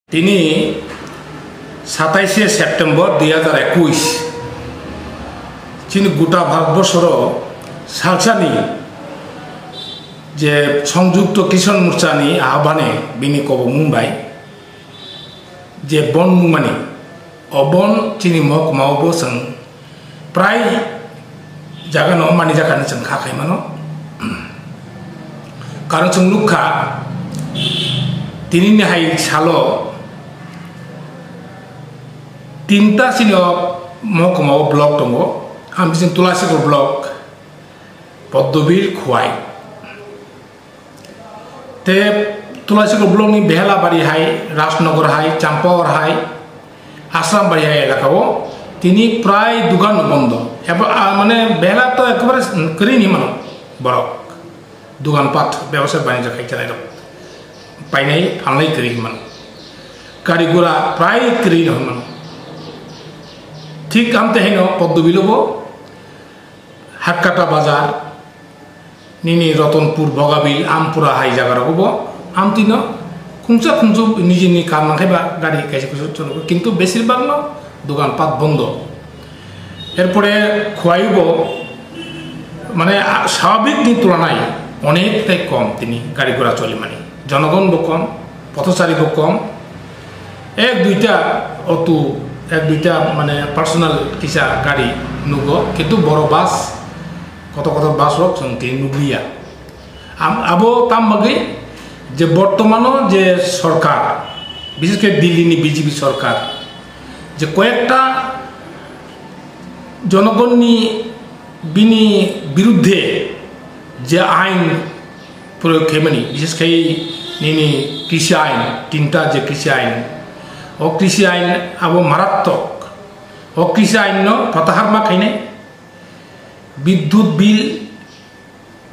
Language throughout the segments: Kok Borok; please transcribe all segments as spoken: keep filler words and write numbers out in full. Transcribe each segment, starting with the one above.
Tini sataishe September dui hazar ekush, chini gota Bharat borsoro salsani je Sangyukta Kisan Morcha ni ahbane bini kobongmung bai je bon nungmani, o bon chini mohkuma o bo chwng prai jaga no manijak hinwi chwng kha khai mano. Karon chwng nukha, tini ni hai salo tinta chini o mohkuma o block tongo, ang bising Tulasikhor block, Poddobil, Khowai. Te Tulasikhor block ni Behelabari hai, Rajnagar hai, Champawar hai, Asrambari hai elaka o tini prai dugan no bondo. Ebo, ah, mane Behela to ekebare kwrwi ni mano borok. Dugan pat, bebasa banijak khai chalai rok. Painai phalnai kwrwi ni mano. Gari gura prai kwrwi no mano. Thik amte haino Poddobil o bo Hatkata bazar, nini Ratanpur, Bogabil, Ampura hai jaga rogo bo amtwi no khungsa khungsu nijini kam nang khe ba gari kaisa kusu cholo, kintu besir bhag no dogan pat bondo. Erpore Khowai bo mane, a, swabhik ni tulanai onek tai kom tini gari gora choli mani. Jonogon bo kom, pothosari bo kom. Ek duita auto, ek duita mane personal kisa gari nugo, kintu boro bus, kotor kotor bus rok chwng tini nukliya. Am-, abo tam bagwi je bortomano je sorkar, bishes kore Delhi ni B J P sorkar, je koyekta jonogonni bini biruddhe je ain proyog khaimani, bishes khai nini krishi ain, tinta je krishi ain, o krishi ain abo marattok. O krishi ain no protahar ma khainai, bidyut bill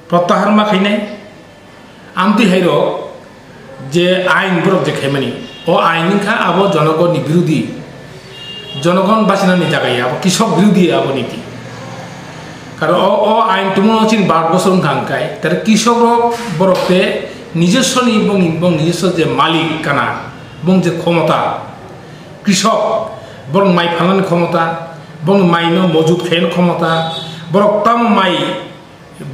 protahar ma khainai, amtwi hai rok je ain borok je khaimani, o ain wngkha abo jonogonni birodi, jonogon basinani jaga ya, abo krisok birodi abo niti. Karon o, o ain tumung chini Bharat bosor wngkha hwnkhe, tare krisok rok borok te nijoswoni bong, bong nijoswo je malik kana, bong je khomota, krisok, borok mai phalnani khomota, bong mai no mojut khaina khomota, borok tamo mai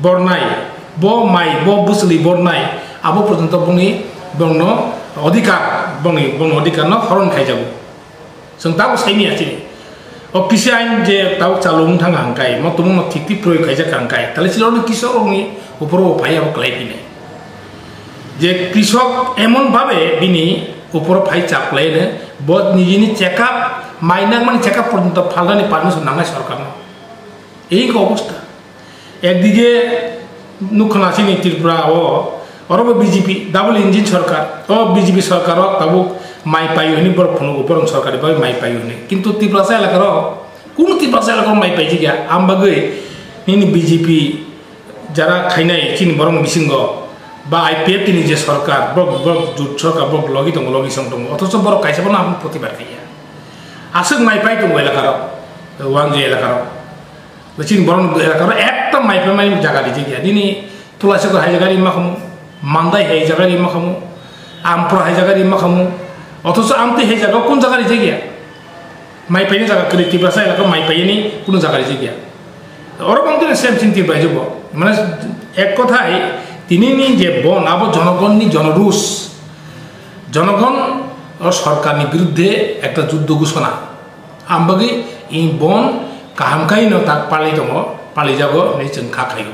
bornai, bo mai, bo bwswlwi bornai, abo porjonto bongni, bongno odhikar, bongni, bongni odhikar no horon khaijago. Chwng tabuk saimanya chini. O krishi ain je tabuk chalu wng thang hang kai, mo tumung no thik thik proyog khaijak hang kai, tale chini oro krishi rokni uporo bo phai abo kwlai phinai. Je krisok emon bhabe bini uporo phai chap kwlai no, bo nijini check up, mai nangmani check up porjonto phalnani permission nangnai sorkarno. Ei khe obostha. Ekdige nukha na chini Tripura o, oro bo B J P, double engine sorkar. O B J P sorkar o tabuk mai paio hwnwi borok phunugo, borok sorkar ni bagwi mai paio hwnwi. Kintu Tiprasa elaka ro, kunu Tiprasa elaka ro mai paijak ya. Am bagwi nini B J P jara khainai chini borok ni bisingo ba I P F T ni je sorkar, borok, borok jut sorkar, borok logi tongo, logi song tongo. Othocho borok kaisa bono ang protibad khaiya. Aswk mai pai tongo elaka ro, Wanjui elaka ro. Chini borok ni elaka ro ekta mai phaimani jaga rijak ya. Nini Tulasikhor hai jaga ri makhamu, Mandai hai jaga ri makhamu, Ampura hai jaga ri makhamu. Othocho amtwi hai jaga kun jaga rijak ya. Mai paini jaga kwrwi, Tiprasa elaka mai paini kun jaga rijak ya. Oro bang tini sem chin Tripura jibo. Mane ek kothai tini ni je bon abo jonogon ni jonorus. Jonogon o sorkar ni biruddhe ekta juddo ghosona. Ambagwi i bon kaham khai no tak pali tongo, pali jago hinwi chwng kha khaio.